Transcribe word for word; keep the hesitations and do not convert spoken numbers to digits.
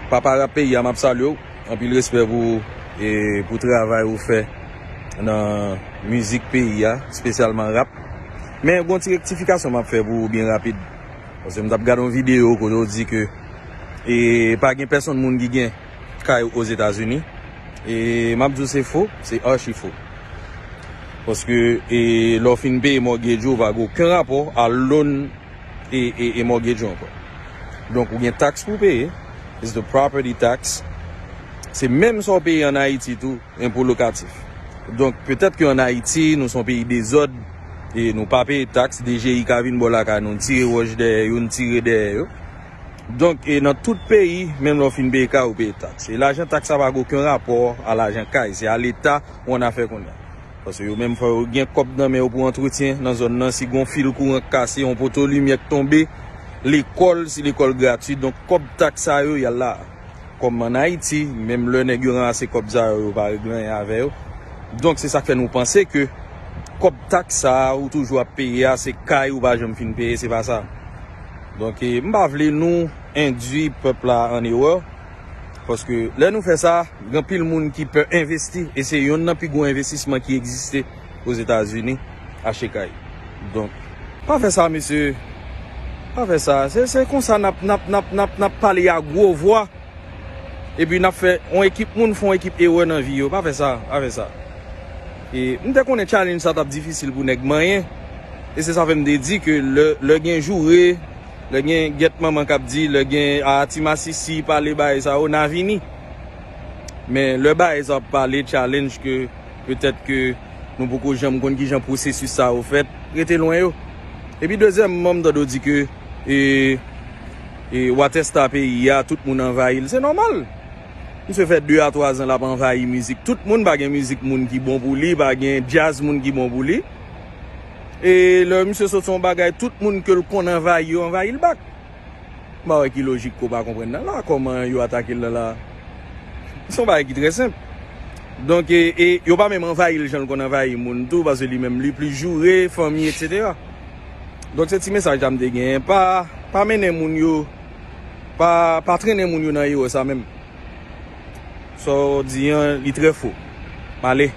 Papa rap peyi a, m ap salye w. Anpil respè pou, e, pou travay ou fè nan mizik peyi a, espesyalman rap. Men gon ti rektifikasyon m ap fè pou ou byen rapid. Paske m t ap gade yon videyo kote w di ke, e, pa gen pèsonn moun ki gen kay Ozetazini. E m ap di w se fo, se achi fo. Paske, e, lè w fin peye mortgage ou, pa gen okenn rapò a loan e, e, e mortgage ou ankò. Donk, ou gen taks pou w peye. It's the property tax. Se menm sa w peye ann Ayiti tou, enpo lokatif. Donk, petèt ke ann Ayiti, nou se yon peyi dezòd, e nou pa peye taks, D G I ka vin bò lakay nou, n tire wòch dèyè yo, n tire dèyè yo. Donk, e nan tout peyi, menm lè w fin peye kay, ou peye taks. E lajan taks sa pa gen okenn rapò a lajan kay, se a Leta ou annafè kounye a. Paske yo menm fò yo gen kòb nan men yo pou antretyen nan zòn nan, si gon fil kouran k kase, yon poto limyè k tonbe, lekòl, si lekòl gratui, donk kòb taks sa yo, y al la. Kòm ann Ayiti, menm lè nèg yo ranmase kòb sa yo, yo pa regle anyen avè yo. Donk, se sa k fè nou panse ke kòb taks sa a ou toujou ap peye a, se kay ou pa janm fin peye, se pa sa. Donk, e, m pa vle nou endui pèp la an erè, paske lè nou fè sa, gen anpil moun ki pè envesti, e se yonn nan pi gwo envestisman ki egziste Ozetazini, achte kay. Donk, pa fè sa, mesye. Pa fè sa. Se, se konsa n ap, n ap, n ap, n ap, n ap pale a gwo vwa. Epi n ap fè yon ekip moun fè yon ekip erè nan vi yo. Pa fè sa, pa fè sa. E m te konnen challenge sa t ap difisil pou nèg manyen. E se sa fè m te di ke lè, lè gen joure, lè gen gèt manman k ap di, lè gen a ti masisi pale bagay sa yo, n a vini. Men lè bagay sa ap pale challenge ke petèt ke nou poko janm konn kijan pwosesis sa yo fèt, rete lwen yo. Epi dezyèmman, m tande w di ke, e, e, Water Star peyi a, tout moun anvayi l. Se nòmal. Misye fè de a twa zan l ap anvayi mizik. Tout moun pa gen mizik moun ki bon pou li, pa gen djaz moun ki bon pou li. E lè misye sot yon bagay, tout moun ke l konn anvayi yo, anvayi l bak. M pa wè ki lojik ke w pa konprann nan la, kòman yo atake l nan la. Se yon bagay ki trè senp. Donk, e, e yo pa menm anvayi l jan l konn anvayi moun tou, paske li menm li plis joure, fanmi, etsetera. Donk, se ti mesaj sa m te genyen. Pa, pa mennen moun yo, pa, pa trennen moun yo nan erè sa menm. Sa w di an, li trè fo. M ale.